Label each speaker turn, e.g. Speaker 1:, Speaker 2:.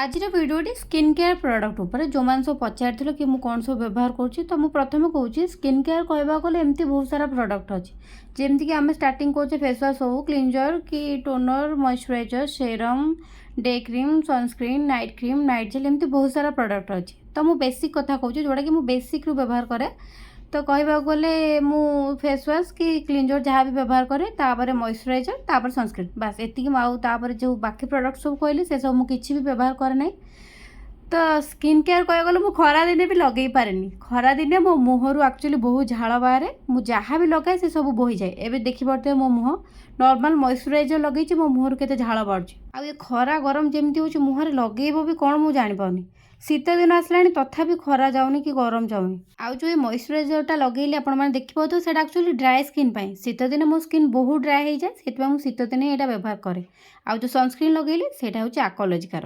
Speaker 1: ଆଜିର ଭିଡ଼ିଓଟି skin care product ଉପରେ। ଯେଉଁମାନେ ସବୁ ପଚାରିଥିଲେ କି ମୁଁ କ'ଣ ସବୁ ବ୍ୟବହାର କରୁଛି, ତ ମୁଁ ପ୍ରଥମେ କହୁଛି, ସ୍କିନ୍ କେୟାର କହିବାକୁ ଗଲେ ଏମିତି ବହୁତ ସାରା ପ୍ରଡ଼କ୍ଟ ଅଛି। ଯେମିତିକି ଆମେ ଷ୍ଟାର୍ଟିଂ କରୁଛେ ଫେସ୍ ୱାଶ୍ ହଉ, କ୍ଲିଞ୍ଜର କି toner, moisturizer, serum, day cream, sunscreen, night cream, night gel, ଏମିତି ବହୁତ ସାରା ପ୍ରଡ଼କ୍ଟ ଅଛି। ତ ମୁଁ ବେସିକ୍ କଥା କହୁଛି, ଯେଉଁଟାକି ମୁଁ ବେସିକ୍ରୁ ବ୍ୟବହାର କରେ। ତ କହିବାକୁ ଗଲେ ମୁଁ ଫେସ୍ ୱାଶ୍ କି କ୍ଲିଞ୍ଜର ଯାହା ବି ବ୍ୟବହାର କରେ, ତାପରେ ମଇଶ୍ଚରାଇଜର, ତାପରେ ସନସ୍କ୍ରିନ୍, ବାସ୍ ଏତିକି। ମୁଁ ଆଉ ତାପରେ ଯେଉଁ ବାକି ପ୍ରଡ଼କ୍ଟ ସବୁ କହିଲି, ସେସବୁ ମୁଁ କିଛି ବି ବ୍ୟବହାର କରେ ନାହିଁ। ତ ସ୍କିନ୍ କେୟାର କହିବାକୁ ଗଲେ ମୁଁ ଖରାଦିନେ ବି ଲଗେଇ ପାରେନି। ଖରାଦିନେ ମୋ ମୁହଁରୁ ଆକ୍ଚୁଆଲି ବହୁତ ଝାଳ ବାହାରେ। ମୁଁ ଯାହା ବି ଲଗାଏ, ସେ ସବୁ ବୋହିଯାଏ। ଏବେ ଦେଖିପାରୁଥିବେ ମୋ ମୁହଁ, ନର୍ମାଲ୍ ମଇଶ୍ଚରାଇଜର ଲଗେଇଛି, ମୋ ମୁହଁରୁ କେତେ ଝାଳ ବାହାରୁଛି। ଆଉ ଏ ଖରା ଗରମ ଯେମିତି ହେଉଛି, ମୁହଁରେ ଲଗେଇବ ବି କ'ଣ ମୁଁ ଜାଣିପାରୁନି। ଶୀତ ଦିନ ଆସିଲାଣି, ତଥାପି ଖରା ଯାଉନି କି ଗରମ ଯାଉନି। ଆଉ ଯେଉଁ ଏ ମଇଶ୍ଚରାଇଜରଟା ଲଗେଇଲେ ଆପଣମାନେ ଦେଖିପାରୁଥିବେ, ସେଇଟା ଆକ୍ଚୁଆଲି ଡ୍ରାଏ ସ୍କିନ୍ ପାଇଁ। ଶୀତ ଦିନେ ମୋ ସ୍କିନ୍ ବହୁତ ଡ୍ରାଏ ହେଇଯାଏ, ସେଥିପାଇଁ ମୁଁ ଶୀତ ଦିନେ ଏଇଟା ବ୍ୟବହାର କରେ। ଆଉ ଯେଉଁ ସନସ୍କ୍ରିନ୍ ଲଗେଇଲି, ସେଇଟା ହେଉଛି ଆକ୍ୱାଲୋଜିକାର।